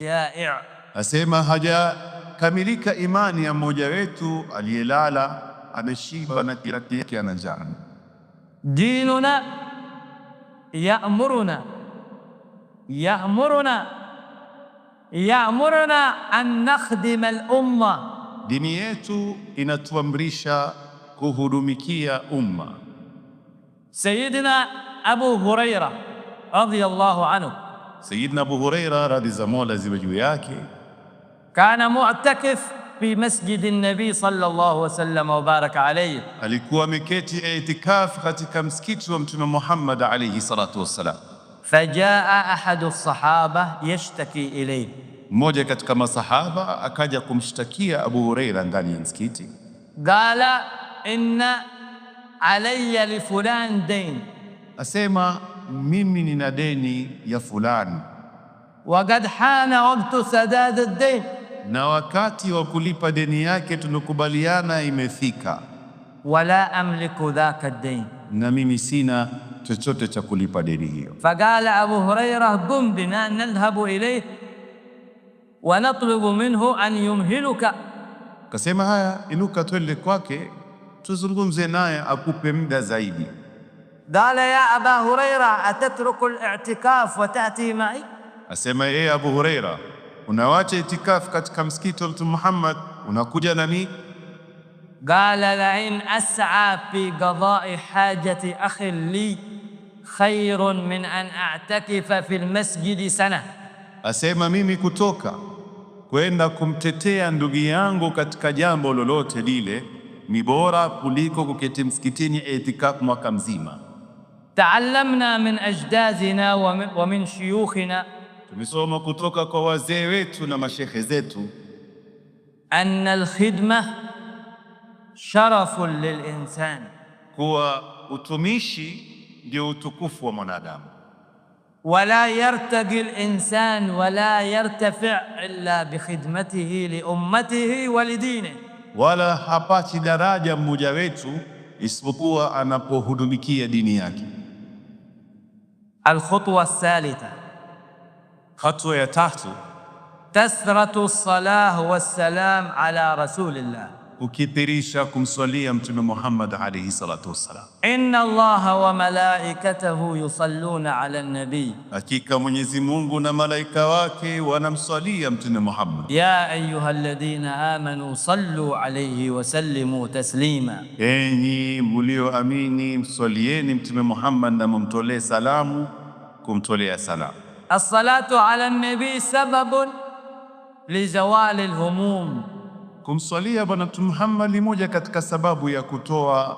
جائع. Asema hajakamilika imani ya mmoja wetu aliyelala ameshiba na jirani yake ana njaa. ديننا يأمرنا يأمرنا يأمرنا أن نخدم الأمة. Dini yetu inatuamrisha kuhudumikia umma. سيدنا أبو هريرة رضي الله عنه Sayyidina Abu Huraira, radhi za Mola ziwe juu yake, كان معتكف في مسجد النبي صلى الله وسلم وبارك عليه. Alikuwa ameketi itikaf katika msikiti wa Mtume Muhammad alayhi salatu wassalam. فجاء أحد الصحابة يشتكي إليه. Mmoja katika masahaba akaja kumshtakia Abu Huraira ndani ya msikiti. قال إن علي لفلان دين. Asema mimi nina deni ya fulani. وقد حان وقت سداد الدين. Na wakati wa kulipa deni yake tumekubaliana imefika. ولا أملك ذاك الدين. Na mimi sina chochote cha kulipa deni hiyo. فقال أبو هريرة قم بنا نذهب إليه ونطلب منه أن يمهلك. Kasema haya, inuka twende kwake tuzungumze naye akupe muda zaidi. قال يا أبا هريرة أتترك الاعتكاف وتأتي معي؟ Asema yeye Abu Huraira, unawacha itikafu katika msikiti wa Mtume Muhammad unakuja nami? قال لئن أسعى في قضاء حاجة أخ لي خير من أن أعتكف في المسجد سنة. Asema mimi kutoka kwenda kumtetea ndugu yangu katika jambo lolote lile ni bora kuliko kuketi msikitini itikafu mwaka mzima. تعلمنا من أجدادنا ومن شيوخنا Tumesoma kutoka kwa wazee wetu na mashehe zetu أن الخدمة شرف للإنسان. Kuwa utumishi ndio utukufu wa mwanadamu. ولا يرتقي الإنسان ولا يرتفع إلا بخدمته لأمته ولدينه. Wala hapati daraja mmoja wetu isipokuwa anapohudumikia dini yake. الخطوة الثالثة: Hatua ya tatu: كثرة الصلاة والسلام على رسول الله. Kukithirisha kumswalia Mtume Muhammad alayhi salatu wassalam. إن الله وملائكته يصلون على النبي. Hakika Mwenyezi Mungu na malaika wake wanamswalia Mtume Muhammad. يا أيها الذين آمنوا صلوا عليه وسلموا تسليما. Enyi mlioamini, mswalieni Mtume Muhammad na mumtolee salamu, kumtolea salamu. الصلاة على النبي سبب لزوال الهموم. Kumswalia Bwana Mtume Muhammad ni moja katika sababu ya kutoa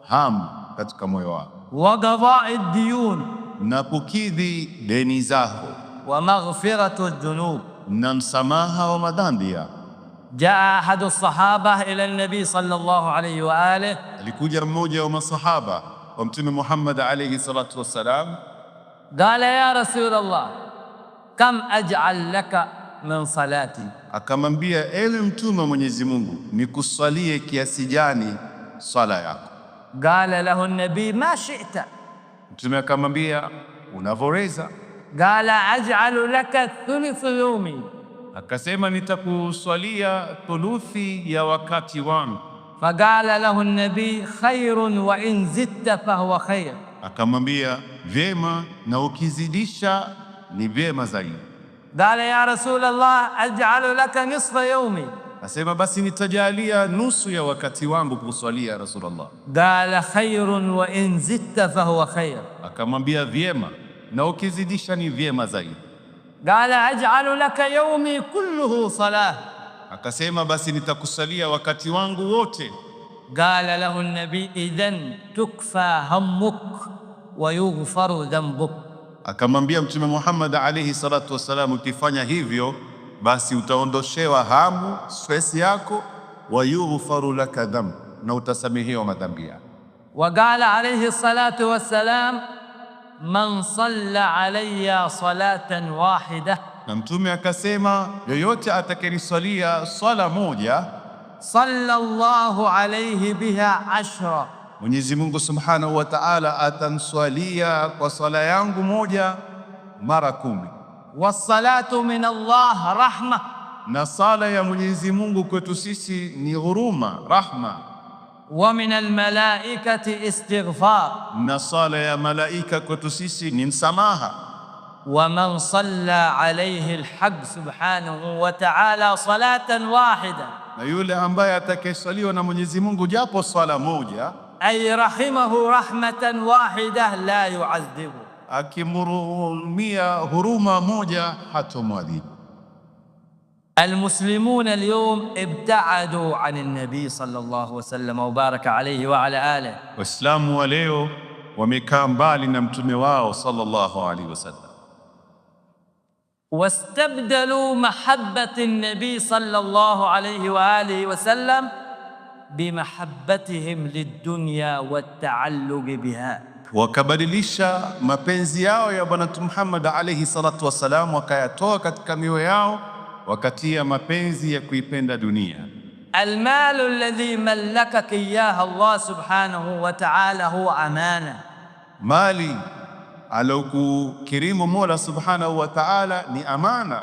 hamu katika moyo wako وقضاء الديون na kukidhi deni zako ومغفرة الذنوب. Na msamaha wa madhambi yako. جاء أحد الصحابة إلى النبي صلى الله عليه وآله. Alikuja mmoja wa masahaba wa Mtume Muhammad alayhi salatu wassalam. قال يا رسول الله كم أجعل لك من صلاتي؟ Akamwambia, ewe Mtume wa Mwenyezi Mungu, nikuswalie kiasi gani swala yako? قال له النبي ما شئت. Mtume akamwambia unavyoweza. قال أجعل لك ثلث يومي. Akasema nitakuswalia thuluthi ya wakati wangu. فقال له النبي خير وإن زدت فهو خير. Akamwambia vyema, na ukizidisha ni vyema zaidi. قال يا رسول الله أجعل لك نصف يومي. Asema basi nitajalia nusu ya wakati wangu kuswalia ya Rasulullah. قال خير وإن زدت فهو خير. Akamwambia vyema, na ukizidisha ni vyema zaidi. قال أجعل لك يومي كله صلاة. Akasema basi nitakusalia wakati wangu wote. قال له النبي إذن تكفى همك ويغفر ذنبك. Akamwambia Mtume Muhammad alayhi salatu wassalam, ukifanya hivyo basi utaondoshewa hamu, stress yako, ويغفر لك ذنب, na utasamehewa madhambi yako. وقال عليه الصلاة والسلام من صلى علي صلاة واحدة Na Mtume akasema yoyote atakayeniswalia swala moja, صلى الله عليه بها عشرا. Mwenyezi Mungu Subhanahu wa Ta'ala atamswalia kwa swala yangu moja mara 10. Wassalatu min Allah rahma, Na sala ya Mwenyezi Mungu kwetu sisi ni huruma, rahma. Wa min almalaikati istighfar, Na sala ya malaika kwetu sisi ni msamaha. Wa man salla alayhi alhaq subhanahu wa ta'ala salatan wahida, Na yule ambaye atakayeswaliwa na Mwenyezi Mungu japo swala moja, ay rahimahu rahmatan wahida la yu'adhibu, akimhurumia huruma moja hatomwadhibu. Almuslimuna alyawm ibtaadu an an-nabi sallallahu wasallam wa baraka alayhi wa ala alihi. Waislamu wa leo wamekaa mbali na mtume wao sallallahu alaihi wasallam, wastabdalu mahabbati an-nabi sallallahu alayhi wa alihi wasallam bimahabbatihim lid-dunya wat-taalluq biha, wakabadilisha mapenzi yao ya Bwana Mtume Muhammad alayhi salatu wassalam, wakayatoa katika mioyo yao, wakatia mapenzi ya kuipenda dunia. Almalu alladhi mallakaka iyyaha Allah subhanahu wa ta'ala huwa amana, Mali alokukirimu Mola subhanahu wa ta'ala ni amana,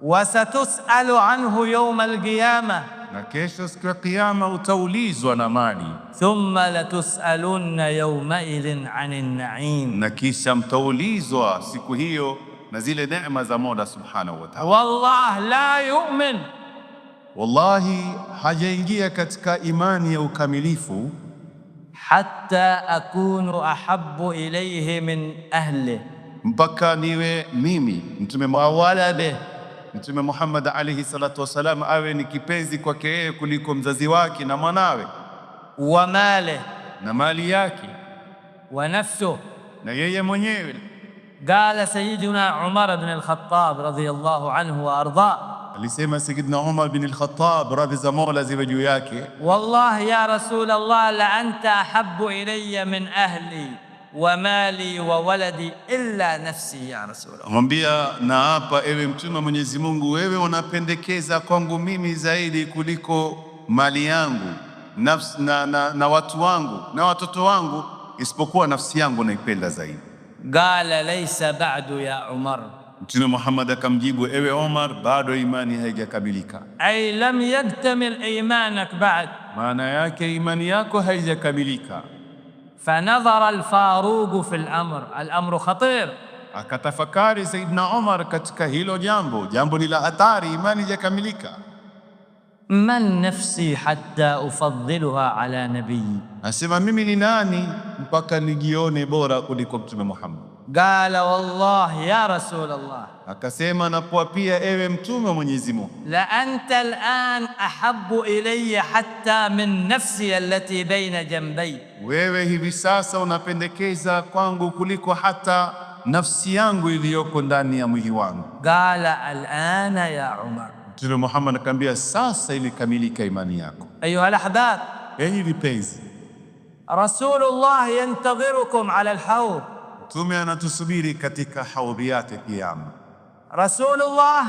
wa satusalu anhu yawm alqiyama, na kesho siku ya Kiyama utaulizwa na mali, thumma latusalunna yawmaidhin anin na'im, na kisha mtaulizwa siku hiyo na zile neema za Mola subhanahu wa ta'ala. Wallah la yu'min, Wallahi hajaingia katika imani ya ukamilifu hatta akunu ahabbu ilayhi min ahlihi, mpaka niwe mimi Mtume wa waladihi, Mtume Muhammad alayhi salatu wasalam awe ni kipenzi kwake yeye kuliko mzazi wake na mwanawe wa malihi, na mali yake wa nafsihi, na yeye mwenyewe. Qala sayyiduna Umar ibn al-Khattab radhiyallahu anhu wa ardha, Alisema Sayyidina Umar bin al-Khattab, radhi za Mola ziwe juu yake, wallahi ya Rasul Allah la anta ahabbu ilayya min ahli wa mali wa waladi illa nafsi ya Rasul Allah. Amwambia, naapa ewe Mtume wa Mwenyezi Mungu, wewe unapendekeza kwangu mimi zaidi kuliko mali yangu nafsi, na watu wangu na watoto wangu, isipokuwa nafsi yangu naipenda zaidi. Qala laysa ba'du ya Umar, Mtume Muhammad akamjibu, ewe Omar, bado imani haijakamilika. ay lam yaktamil imanak ba'd. Maana yake imani yako haijakamilika. Fanadhara al-Faruq fi al-amr, al-amru khatir. Akatafakari Saidna Omar katika hilo jambo, jambo ni la hatari, imani haijakamilika. Man nafsi hatta ufaddiluha ala nabiyyi, Asema mimi ni nani mpaka nijione bora kuliko Mtume Muhammad? Qala wallahi ya Rasul Allah, Akasema nakuapia ewe Mtume wa Mwenyezi Mungu, la anta al'an ahabbu ilayya hatta min nafsi allati baina jambayi, wewe hivi sasa unapendekeza kwangu kuliko hata nafsi yangu iliyoko ndani ya mwili wangu. Qala al'ana ya Umar. Mtume Muhammad akamwambia sasa imekamilika imani yako. Ayuha al-ahbab, Enyi vipenzi, Rasulullah yantadhirukum ala al-hawd. Mtume anatusubiri katika haudhi yake Kiyama. Rasulullah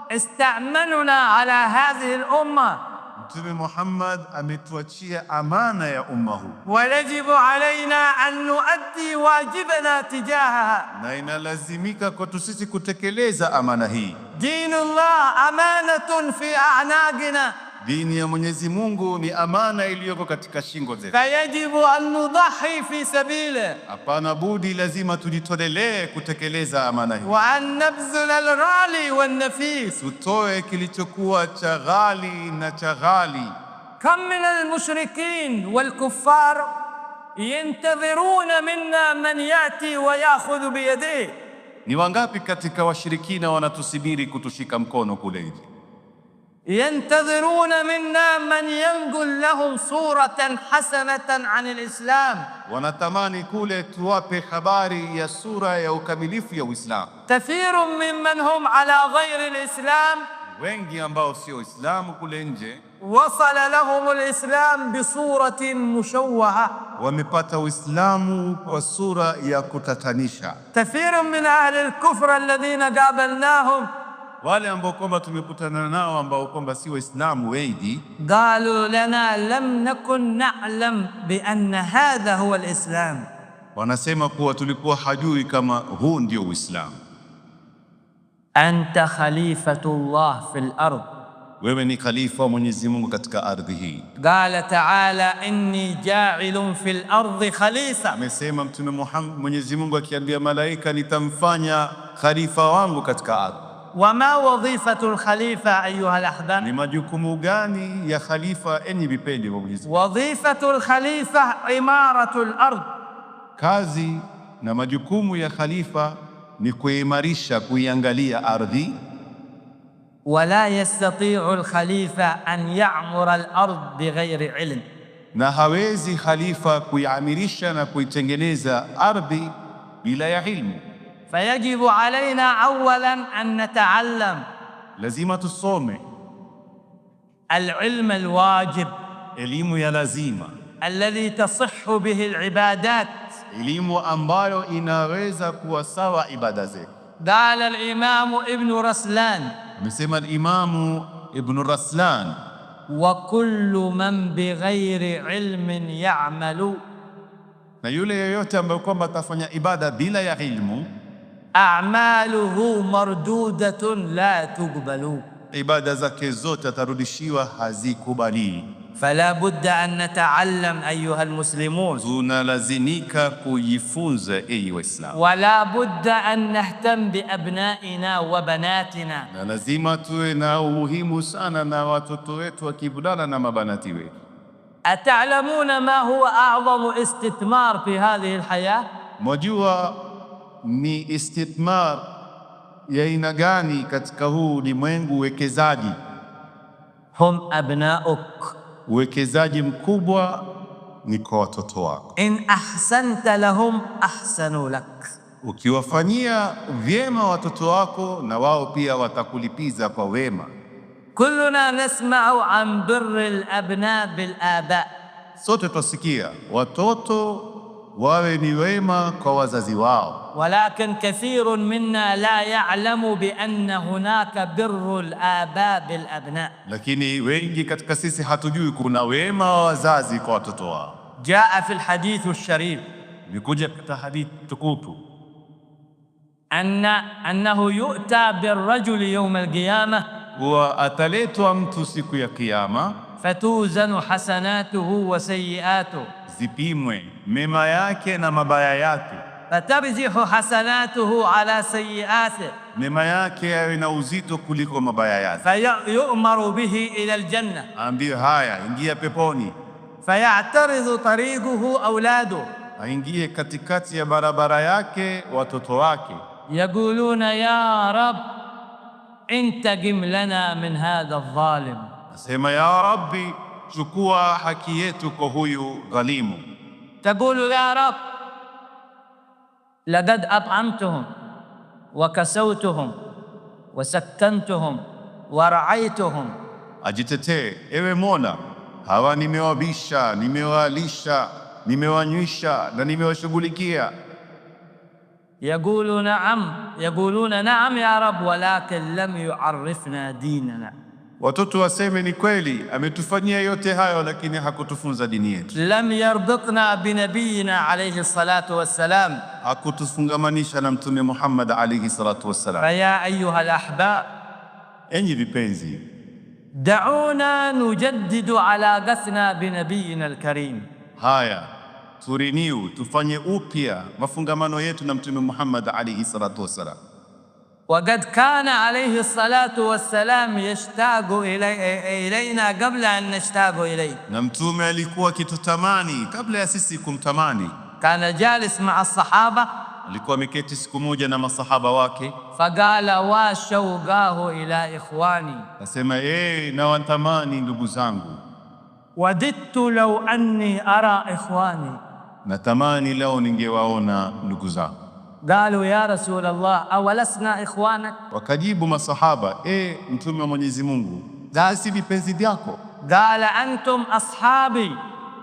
istamanuna ala hadhihi al-umma. Mtume Muhammad ametuachia amana ya umma huu, Wayajibu alaina an nuaddi wajibana tijahaha, na inalazimika kwetu sisi kutekeleza amana hii. Dinullah amanatun fi a'naqina, Dini ya Mwenyezi Mungu ni amana iliyoko katika shingo zetu. Fayajibu an nudahi fi sabili, Hapana budi, lazima tujitolelee kutekeleza amana hii, wa an nabzula al-ghali wan-nafis, tutoe kilichokuwa cha ghali na cha ghali. Kam min al-mushrikin wal-kuffar yantadhiruna minna man yati wa ya'khudhu biyadihi. Ni wangapi katika washirikina wanatusubiri kutushika mkono kule hivi? Yantadhiruna minna man yanqul lahum suratan hasanatan an al-islam, wanatamani kule tuwape habari ya sura ya ukamilifu ya Uislamu. Kathirun mimman hum ala ghairi al-islam, wengi ambao sio Waislamu kule nje, wasala lahum al-islam bi suratin mushawwaha, wamepata Uislamu kwa sura ya kutatanisha. Kathirun min ahli al-kufr alladhina qabalnahum, wale ambao kwamba tumekutana nao ambao kwamba si Waislamu wengi, qalu lana lam nakun na'lam bi anna hadha huwa al-islam, wanasema kuwa tulikuwa hajui kama huu ndio Uislamu. Anta khalifatullah fil ardh, Wewe ni khalifa wa Mwenyezi Mungu katika ardhi hii. Qala taala inni ja'ilun fil ardi khalifa. Amesema Mtume Muhammad, Mwenyezi Mungu akiambia malaika, nitamfanya khalifa wangu katika ardhi. Wama wadhifatu lkhalifa ayuha lahbab? Ni majukumu gani ya khalifa, enyi vipendi wa Mwenyezi Mungu? Wadhifatu lkhalifa imaratu lard. Kazi na majukumu ya khalifa ni kuimarisha, kuiangalia ardhi. Wala yastatiu lkhalifa an ya'mura al-ard bighairi ilm, na hawezi khalifa kuiamirisha na kuitengeneza ardhi bila ya ilmu. Fayajibu alaina awalan an nataallam, lazima tusome alilm alwajib, elimu ya lazima, alladhi tasihhu bihi alibadat, elimu ambayo inaweza kuwa sawa ibada zetu. Qala alimamu Ibn Raslan, amesema alimamu Ibn Raslan, wa kullu man bighairi ilmin ya'malu, na yule yeyote ambaye kwamba atafanya ibada bila ya ilmu, a'maluhu mardudatun la tuqbalu, ibada zake zote atarudishiwa, hazikubali. Fala budda an nataallam ayuha almuslimun, tunalazimika kujifunza enyi Waislamu. Wala budda an nahtam bi abnaina wa banatina, na lazima tuwe na umuhimu sana na watoto wetu wa kivulana na mabanati wetu. Atalamuna ma huwa a'dhamu istithmar fi hadhihi alhaya, mwajua ni istithmar ya aina gani katika huu ulimwengu? Uwekezaji. Hum abnauk, uwekezaji mkubwa ni kwa watoto wako. In ahsanta lahum ahsanu lak, ukiwafanyia vyema watoto wako na wao pia watakulipiza kwa wema. Kulluna nasma'u an birri al-abna bil aba, sote twasikia watoto wawe ni wema kwa wazazi wao. Walakin kathirun minna la ya'lamu bi anna hunaka birru al-aba bil abna, lakini wengi katika sisi hatujui kuna wema wa wazazi kwa watoto wao. Jaa fi al-hadith al-sharif, imekuja katika hadithi tukufu, annahu yu'ta birrajuli yawm al-qiyamah, kuwa ataletwa mtu siku ya Kiyama, fatuzanu hasanatuhu wa sayiatuhu, zipimwe mema yake na mabaya yake. Fatarjihu hasanatuhu ala sayiatihi, mema yake yawe na uzito kuliko mabaya yake. Fayu'maru bihi ila aljanna, aambiwe haya, ingia peponi. Faya'taridhu tariquhu auladuhu, aingie katikati ya barabara yake watoto wake. Yaquluna ya rab intaqim lana min hadha adh-dhalim, asema ya Rabbi, chukua haki yetu kwa huyu dhalimu. Taqulu ya rab laqad at'amtuhum wa kasawtuhum wa sakkantuhum wa ra'aytuhum, ajitetee, ewe Mola, hawa nimewabisha, nimewalisha, nimewanywisha na nimewashughulikia. Yaqulu na'am, yaquluna na'am ya rab walakin lam yu'arrifna dinana, watoto waseme ni kweli ametufanyia yote hayo, lakini hakutufunza dini yetu. Lam yarbitna binabiyina alayhi salatu wassalam, hakutufungamanisha na Mtume Muhammad alayhi salatu wassalam. Faya ayuha alahbab, enyi vipenzi, dauna nujaddidu alaqatna binabiyina alkarim, haya turiniu, tufanye upya mafungamano yetu na Mtume Muhammad alayhi salatu wassalam. Waqad kana alayhi salatu wassalam yashtaqu ilayna qabla an nashtaqu ilayhi, na Mtume alikuwa akitutamani kabla ya sisi kumtamani. Kana jalis ma'a sahaba, alikuwa ameketi siku moja na masahaba wake. Faqala wa shawqahu ila ikhwani, asema nawatamani ndugu zangu. Wadidtu law anni ara ikhwani, natamani leo ningewaona ndugu zangu. Qalu ya Rasul Allah awalasna ikhwanak, wakajibu masahaba, Mtume wa Mwenyezi Mungu, si vipenzi vyako? Qala antum ashabi,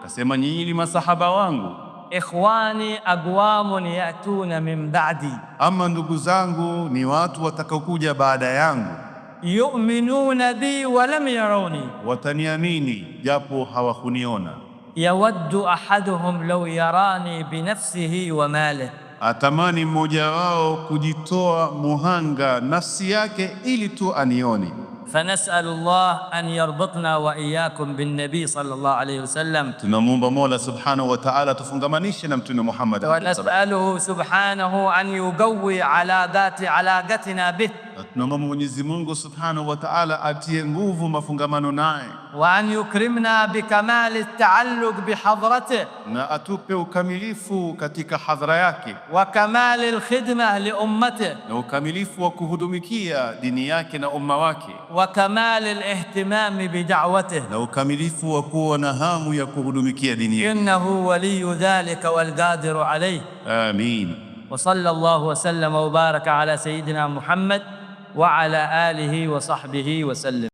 akasema nyinyi ni masahaba wangu. Ikhwani aqwamun yatuna min ba'di, ama ndugu zangu ni watu watakaokuja baada yangu. Yu'minuna bi wa lam yaruni, wataniamini japo hawakuniona. Yawaddu ahaduhum law yarani binafsihi wa malihi, Atamani mmoja wao kujitoa muhanga nafsi yake ili tu anione. فنسأل الله أن يربطنا وإياكم بالنبي صلى الله عليه وسلم. Tunamwomba Mola subhanahu wa ta'ala tufungamanishe na Mtume Muhammad alayhi salatu. ونسأله سبحانه أن يقوي علاقتنا به. Na tunamwomba Mwenyezi Mungu subhanahu wa ta'ala atie nguvu mafungamano naye وأن يكرمنا بكمال التعلق بحضرته na atupe ukamilifu katika hadhara yake وكمال الخدمة لأمته na ukamilifu wa kuhudumikia dini yake na umma wake وكمال الاهتمام بدعوته. Na ukamilifu wa kuwa na hamu ya kuhudumikia dini yake. إنه ولي ذلك والقادر عليه. Amin. وصلى الله وسلم وبارك على سيدنا محمد وعلى آله وصحبه وسلم.